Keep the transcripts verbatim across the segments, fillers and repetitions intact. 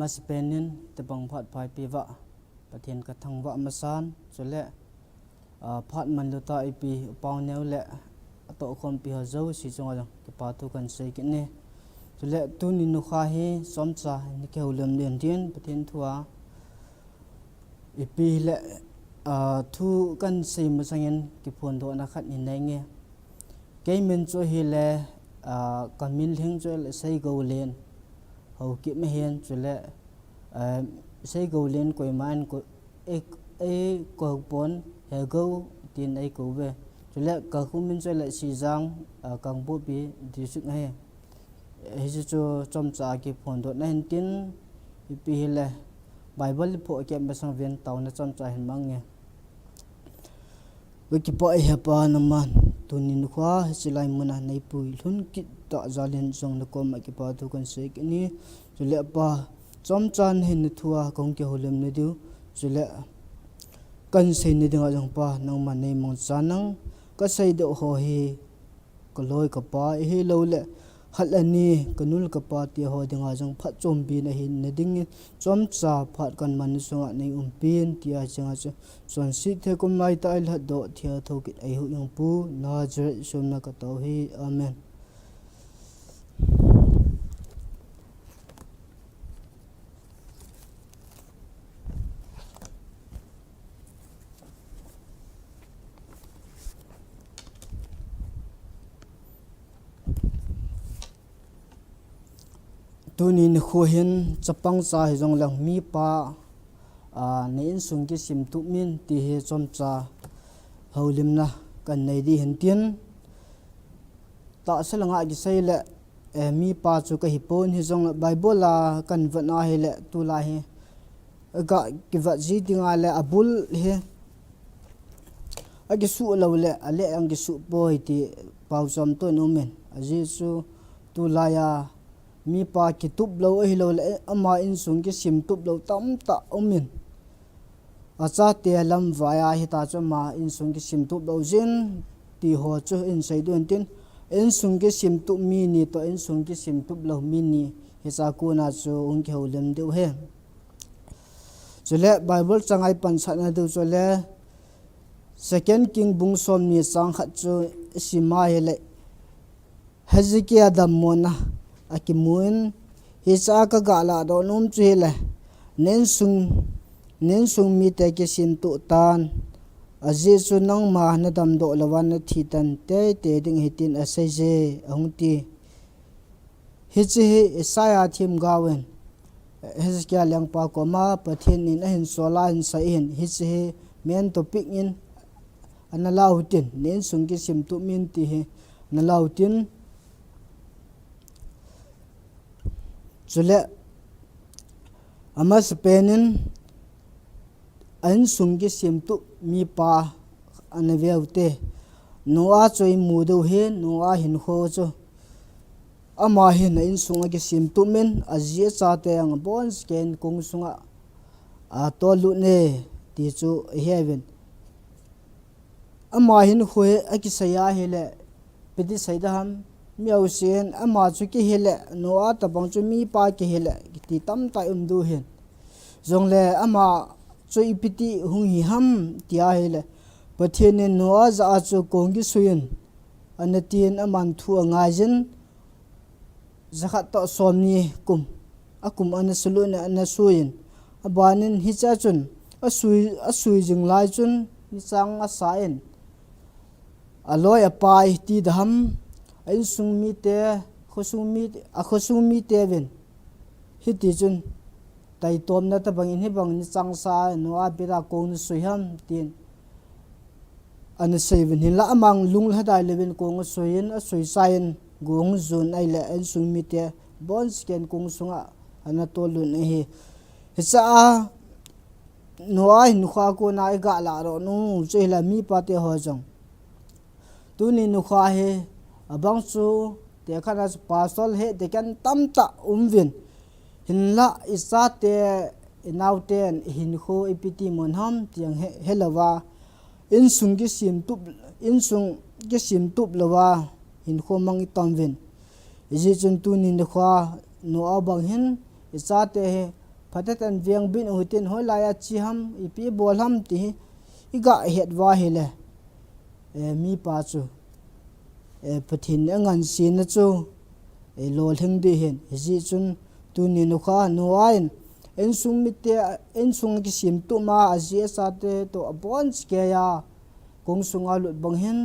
Amasapen in tebang phat pha eipeh uva Pathen kathangvah masan, chule, ah, phat manlu tah eipeh u Pauneo le atohkhompi ho jouse chunga jong kipa thu kahin sei kit e. Chule tuni nikho hi chomcha nei kihoulim ding ahin, Pathen thu a ipi hile, ah, thu kahin sei masangin kiphondohna khat hin nei nge. Kei min chu hile, ah, kamin lhing chu hile Seigoulen. Haokip ma hin chule, ah, Seigoulen koiman ko, ei, eikou pon, Hegou tin eikou uve. Chule kakho min chu hile Sijang, ah, Kangpokpi district ahi. Hiche chu chomcha kiphondohna ahin tin, ipi hile Bible iphoh kit masang uvin taona chomcha hin mang nge. Kakipah e Hepa nangman, tuni nikho hiche lai muna neipui lhun kit tah jal in jong nakoma kipa thu kahin sei kit e. Chule Pa, chomcha nahin na thu a kahung kihoulim na diu, chule kahin sei na dinga jong Pa, nangman neimangcha nang, kasei doh ho hi kaloi kapa, ahilouleh khat le ni kanul kapa te ho dinga jong phatchompi nahin na dingin, chomcha phat kahin man na sunga neiumpin, tia chunga chu chonset thei kum laitah a eilhatdoh thei thokit eihuhhingpu Nazareth Jesu mina katao ahi. Amen. Tuni nikho hin chapang cha hijongleng mipa, ah, na insung kisemtup min ti hi chomcha houlimna kahin nei ding ahin tin. Tahsa langa kisei le, eh, mipa chu kahipon hijongle Bible a kahin vet a hile tulai hi aga kivet ji dinga le abul hi akisuh lou le ale ang kisuh poi ti pao chom toh aumin. Ajeh chu tulai a mipa kitup lou ahilouleh ama insung kisemtup lou tamtah aumin. Achate lamvai a hita chu ama insung kisemtup lou jin ti ho chu hin sei ding ahin tin, insung kisemtup mi ni toh insung kisemtup lou mi ni hiche a kona chu hung kihoulim diu ahi. Chule Bible chang a ipansatna diu chule Second King bung somni chang khat chu isim a hile Hezekiah dammona akimun, hiche a kaga lahdoh nom chu hile, na insung, na insung mite kisemtup tan, ajeh chu nangma nadamdoh louva nathi tan teitei ding ahi tin asei je, ahung ti. Hiche hi Isaiah themgaovin Hezekiah lengpa koma Pathen in ahin sol a ahin sei ahin, hiche hi main topic in ana lau tin, na insung kisemtup min ti hi ana lau tin. Chule amasapen in a insung kisemtup mipa ana veu te. Noah chu imu diu ahi, Noah hinkho chu. Ama hin a insung akisemtup in, aji achate ang abonchauva kong sunga atollut e ti chu iheuvin. Ama hinkho hi akisei a hile, ipi ti sei ding ham, mi jousen ama chu kihile, Noah tabang chu mipa kihile, kiti tamtah um diu ahin. Jongle ama chu ipi ti hung hi ham ti a hile, Pathen in Noah jah a chu kong kisui in, ana tin aman thu angai jin, jakhat toh somni kum, akum ana sulut in ana sui in, abanin hiche a chun asui, asui jing lai chun nichang asa in, aloi apai ti ding ham, a insung mite, khosung mi, akhosung mite uvin hiti chun taitomna tabang in hibang nichang sa Noah ipi dia kong nasui ham tin ana sei uvin, hinlah amang lunglhadai louvin kong asui in, asui chai in, gong jun ahile a insung mite abonchauva kong sunga ana tollut ahi. Hiche a Noah hinkho a kona iga lahdoh nom chu hile mipa te ho jong. Tuni nikho hi abang chu tekhat a chu pastor le deacon tamtah um uvin. Hinlah ichate, inaoten hinkho ipi ti mun ham ti jong he, helouva, insung kisemtup, insung kisemtup louva hinkho mang itam uvin. Hijeh chun tuni nikho Noah bang hin ichate hi phatah tah in veng bin u hitin, hoilai a che ham, ipi bol ham ti hi, i ga het uva ahile, eh, mipa chu, eh, Pathen in angansena chu, eh, lolhing ding ahin, hijeh chun tuni nikho a Noah in, insung mite, insung kisemtup ma, aji achate toh abon chekei a, kong sunga lut bang hin,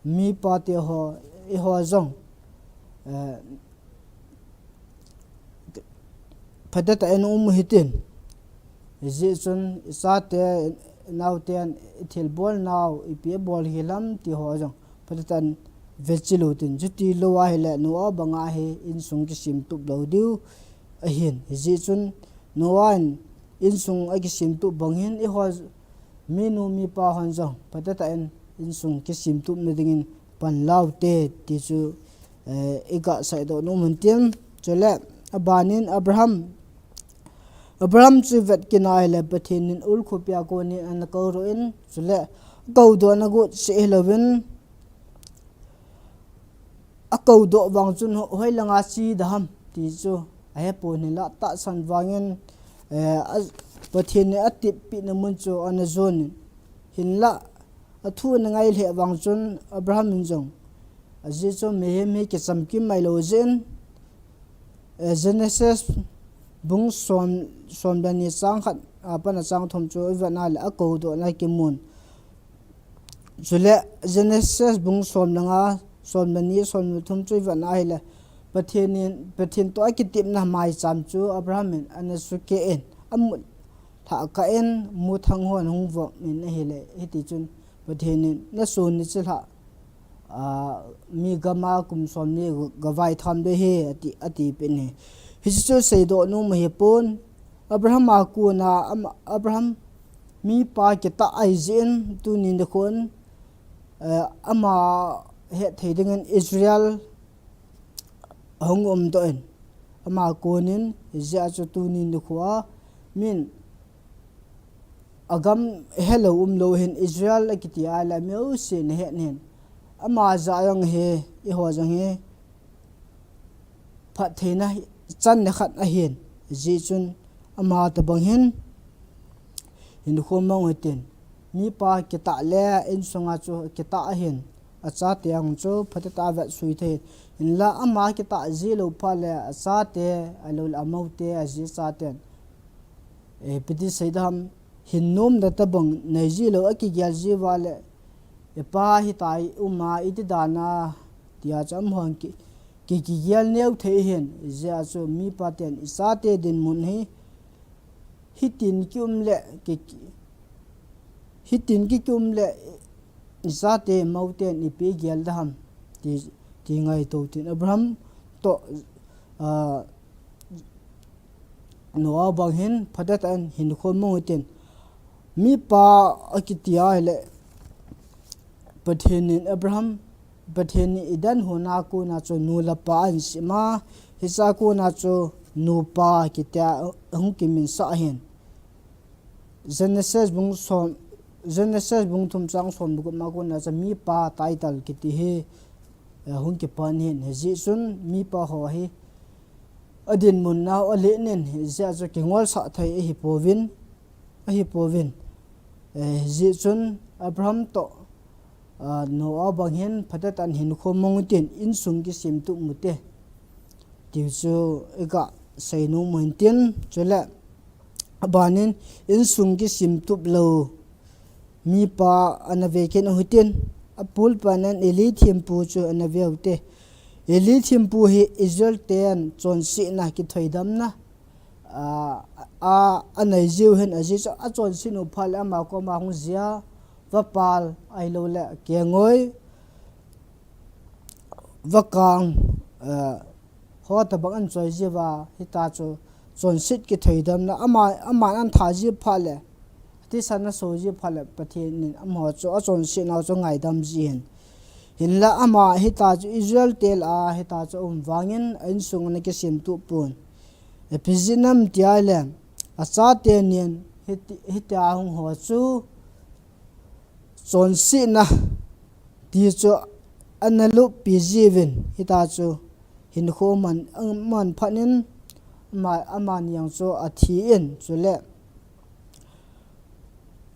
mipa te ho, eiho jong, eh, phatah tah in um u hitin. Hijeh chun i chate, i naoten, i thilbol nau, ipi abol hih lam ti ho jong phatah tah in vechil u hitin. Chuti lou ahile Noah banga hi insung kisemtup lou diu ahin. Hijeh chun Noah in insung akisemtup bang hin eiho minu mipa hon jong phatah tah in insung kisemtupna dingin pan lau te ti chu, eh, i ga seidoh nom u hitin. Chule, abanin Abraham, Abraham chu vet kit ahile Pathen in Ur khopi a konin ana kou doh in, chule, koudohna got seh hilouvin, akoudoh vang chun ho-, hoilanga che ding ham ti chu ahepon hinlah tahsan vangin, eh, a, Pathen in atepna mun chu ana jon in, hinlah athu ana ngai lheh vang chun Abraham in jong, ajeh chu mihem hi kichamkim mai lou jeh in, eh, Genesis bung som, som le ni chang khat, a, apat a chang thum chu i vet na le akoudohna kimun. Chule Genesis bung som le nga, som le ni, som le thum chu i vet na ahile, Pathen in, Pathen toh akitepna maicham chu Abraham in ana sukeh in, amu lhah kah in, muthang hon hung vom in ahile, hiti chun Pathen in, na son ni chilhah, a, mi gam a kum som ni ga, ga vaitham ding ahi, ati, ati peh in ahi. Hiche chu seidoh nom u ahipon, Abraham a kona, ama, Abraham mipa kitah ahi jeh in, tuni nikho in, eh, ama hetthei dingin Israel ahung umdoh in, ama konin, hijeh a chu tuni nikho a min agam helou umlou hin Israel akiti a le mi jousen ahet in, ama jah jong hi, eiho jong hi phattheina channa khat ahin, hijeh chun ama tobang hin hinkho mang u hitin, mipa kitah le insunga chu kitah ahin, achate jong chu phatah tah a vetsui thei ahin, hinlah ama kitah ji lou phat le achate, ahilouleh amaute, aji achaten, eh, ipi ti sei ding ham, hin nomna tobang nei ji lou, akigel ji uva le, i pa hitia i um a, iti dan a, tia chu amahon ki, ki, kigel neo thei ahin, hijeh a chu mipa ten i chate dinmun hi, hitin ki um le, ki, ki, hitin ki, ki um le, i chate amauten ipi gel ding ham, ti, ti ngaito tin Abraham toh, ah, Noah bang hin phatah tah in hinkho mang u hitin. Mipa akiti ahile, Pathen in Abraham, Pathen in Eden hon a kona chu nu le pa ahin sem a, hiche a kona chu nupa kitia hung kiminsah ahin. Genesis bung som, Genesis bung thum chang som le gup ma kona chu mipa title kiti hi, eh, hung kipan ahin, hijeh chun mipa ho hi adinmun nau alen in, hijeh a chu kingolsah thei ahipouvin, ahipouvin. Eh, hijeh chun Abraham toh, ah, Noah bang hin phatah tah in hinkho mang u hitin, insung kisemtup u hite, tiu chu i ga sei nom u hitin, chule abanin insung kisemtup lou mipa ana ve kit u hitin, apul panin Eli thempu chu ana ve u hite. Eli thempu hi Israel ten chonsetna kithoidamna, a, a, anei jiu hin, ajeh chu achonset u phat le ama koma hung jia, vapal ahilouleh kengoi, vakang, eh, ho tobang ahin choi jiuva, hitia chu chonset kithoidamna, ama, aman ahin that jiu phat le, thisan aso jiu phat le, Pathen in amaho chu achonsetnau chu angaidam ji ahin. Hinlah ama hitia chu Israel te lah a hitia chu aum vangin a insung ana kisemtup pon. Ipi jeh ham tia ahile, achate nin hiti, hitia hung ho chu chonsetna ti chu ana luppi jiuvin, hitia chu hinkho man, man phat in, ama, amani jong chu athi in, chule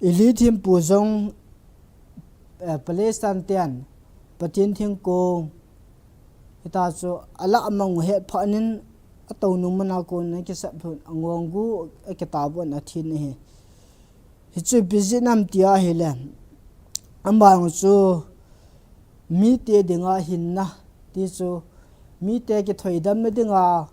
Eli thempu jong, eh, Palestine ten Pathen thingkong hita chu alah mang u ahet phat in, atou nung mana kon akisap lhun, angong gu akitah pon athin ahi. Hichu ipi jeh ham ti ahile, ama jong chu mite dinga hinna ti chu, mite kithoidamna dinga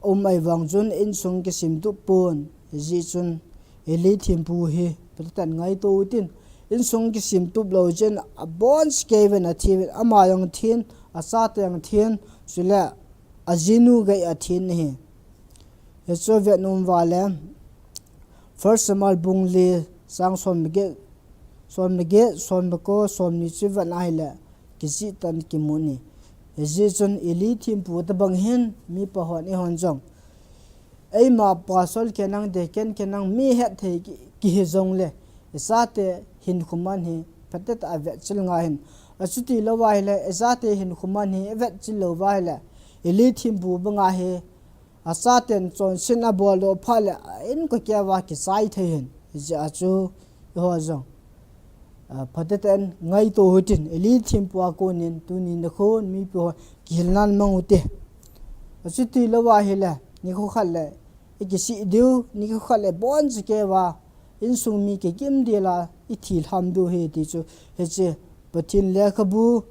um ahi vang chun insung kisemtup pon, hijeh chun Eli thempu hi Pathen in ngaito utin, insung kisemtup lou chun abonchauva athi uvin, ama jong athin, achate jong athin, chule ajinu gei athin ahi. Hichu vet nom uva le, First Samuel bung li chang som le get, som le get, som le ko, som ni chu vet na ahile, kijih tah in kimu ahi. Hijeh chun Eli thempu tobang hin mipa hon eihon jong, eima pastor khenang, deacon khenang, mi hetthei ki, kihi jongle, ichate hinkho man hi phatah a vetchil ngai hih in. Achuti lou ahile, ichate hinkho man hi vetchil lou ahile, Eli thempu banga hi achaten chonsetna abol doh phat le, a-in kikah uva kichai thei ahin, hijeh a chu eiho jong, a, Pathen in ngaito uhitin, Eli thempu a konin tuni nikho mipi ho kihilnan mang ute. Achuti lou ahile, nikho khat le ikisih diu, nikho khat le bonchauva insung mi kigim dela ithi lham diu ahi ti chu, hiche Pathen lekhabu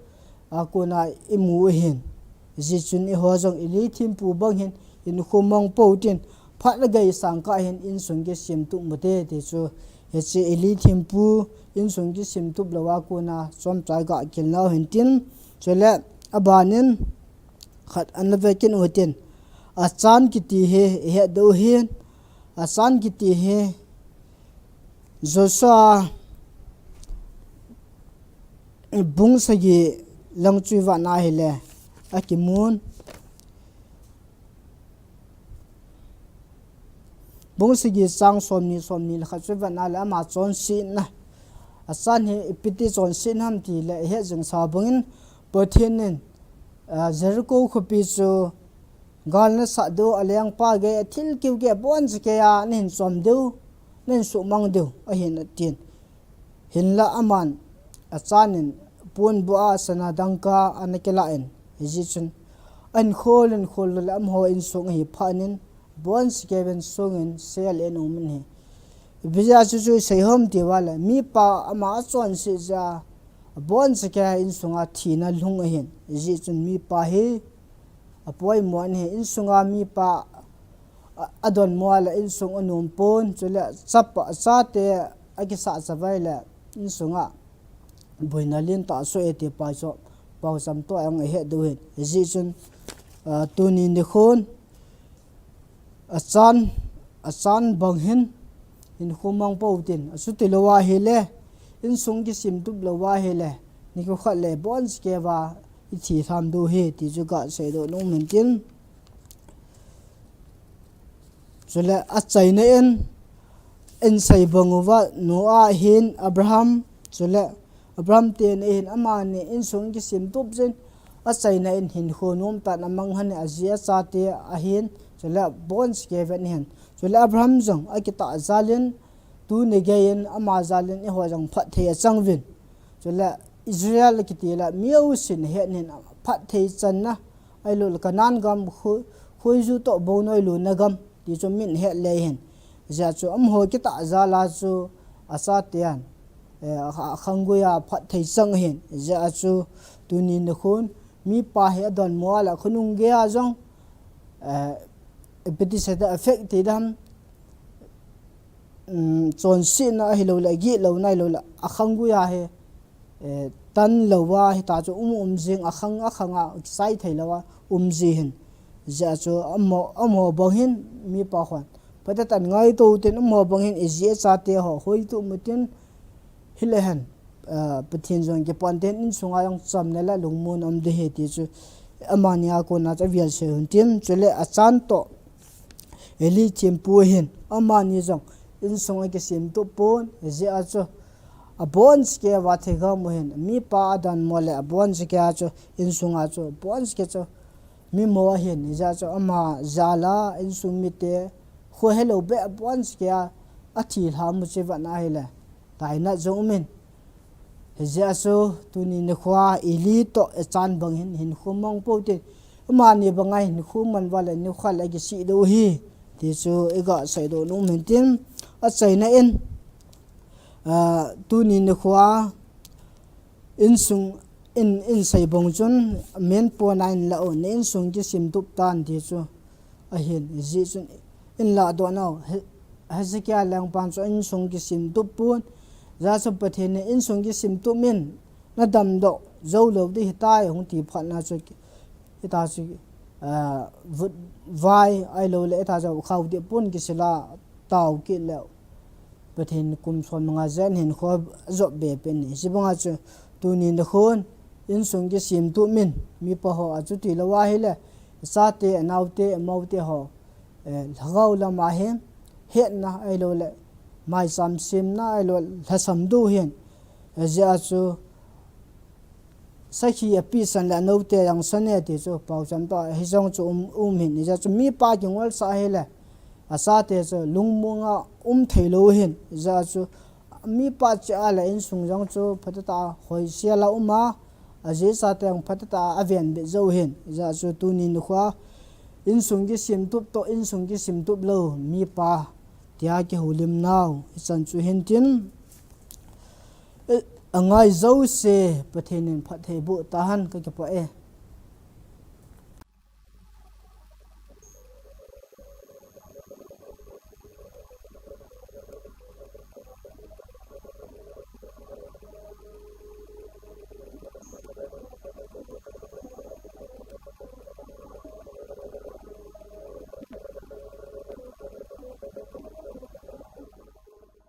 a kona imu ahin. Hijeh chun eiho jong Eli thempu bang hin hinkho mang pou tin, phat le gei sangkah hin insung kisemtup u hite ti chu, hiche Eli thempu insung kisemtup lou a kona chomcha gah kihilna u hintin, chule abanin khat ana ve kit u hitin, Achan kiti hi ihet diu ahin, Achan kiti hi Joshua bung sagi lang chu ivet na ahile, akimun. Bung sagi chang som ni, som ni le khat chu ivet na le ama chonsetna. Achan hi ipi ti chonsetna ham ti le, ihet jing sa bangin Pathen in, a, Jericho khopi chu gal nasah diu, alengpa gei, athil keu gei, abonchauva nahin chom diu, nahin suhmang diu ahin atin. Hinlah aman Achan in ponbuh a sana dangka ana kilah in, hijeh chun ahin khol in khol le amaho insung ahi phat in, abonchauvin sungin sel in aum in ahi. Ipi jeh a chuchu isei ham ti uva le, mipa ama achonset jeh a, abonchauva insunga thina lhung ahin, hijeh chun mipa hi apoimo in ahi, insunga mipa a, adonmo a le insung anom pon, chule chapa, chate akisah chavai le insunga boina lentah asoh e ti pa chu paocham toh a jong ihet diu ahin. Hijeh chun, a, tuni nikhon Achan, Achan bang hin hinkho mang pou tin, achuti lou ahile, insung kisemtup lou ahile, nikho khat le bonchauva ithi lham diu ahi ti chu kasei doh nom in tin. Chule achaina in, isei bang uva Noah ahin, Abraham, chule Abraham teni ahin, amani insung kisemtup jin, achaina in hinkho nomtah in amang lhon in, aji achate ahin, chule abonchauvin ahin. Chule Abraham jong akitah jal in, tuni gei in ama jal in eiho jong phatthei achang uvin. Chule Israel kiti le mi jousen ahet in, phatthei channa, ahilouleh Canaan gam khu-, khuiju toh bou noilutna gam ti chu min ahet le ahin. Hijeh a chu amaho kitah jal a chu achaten, eh, a, akhanggui a phatthei chang ahin. Hijeh a chu tuni nikhon mipa hi adonmo a le khonung gei a jong, eh, ipi ti seita effect ti dam, um, chonsetna ahilouleh, gihlouna ahilouleh, akhanggui a hi, eh, tan louva, hita chu um um jing, akhang, akhang a kisai thei louva um ji ahin. Hijeh a chu amaho, amaho bang hin mipa hon Pathen in ngaito utin, amaho bang hin iji achate ho hoitu utin, hile hen, ah, Pathen jong kipan tin, insunga jong chamna le lungmonna um ding ahi ti chu, amani a kona chu avel sei un tin, chule Achan toh Eli thempu hin, amani jong insunga kisemtup pon, hijeh a chu abonchauva thei gam u ahin, mipa adonmo le abonchauva chu, insunga chu abonchauva chu mimo ahin, hijeh chun ama jal a insung mite kho helou beh pon skia athi lha mu che vat na hile, tainat jong umin. Hijeh chun tuni nikho a Eli toh ichan bang hin hinkho mang pou tin, amani banga hinkho man uva le nikho khat le kisih diu ahi, ti chu iga seidoh nom in tin, achaina in, ah, tuni nikho a insung in, in sei bang chun, men pon a in la o, na insung kisim tup tan ti chu ahin, hijeh chun in la doh nau, He-, Hezekiah lengpan chu insung kisim tup pon, hijeh chun Pathen in insung kisim tup in, na damdoh jou lou ding ahitai, hung ti phat na chu, hita chu, ah, vut vai ahilou le, hita chu khao deh pon kisil a tao kit leh, Pathen kum som nga jen hinkho jop be pen ni. Hijeh banga chu tuni nikho in insung kisim tup in, mipa ho achuti lou ahile, chate, naote, moute ho, eh, lhagao lam a hin, hetna ahilou le, maicham semna ahilou, lhasam diu ahin. Hijeh chun, sakhi apesan le anoute jong san e ti chu paocham toh hijong chu um, um ahin, hijeh chun mipa kingolsah ahile, achate chu lungmong a um thei lou ahin, hijeh chun mipa cheh a le insung jong chu phatah tah a hoisel a um a, ajeh chate jong phatah tah a aven bit jou ahin, hijeh chun tuni nikho a insung kisim tup toh insung kisim tup lou mipa tia kihoulim nau hichan chu hin tin, eh, angai jouse Pathen in phatthei boh tahen, kakipah e.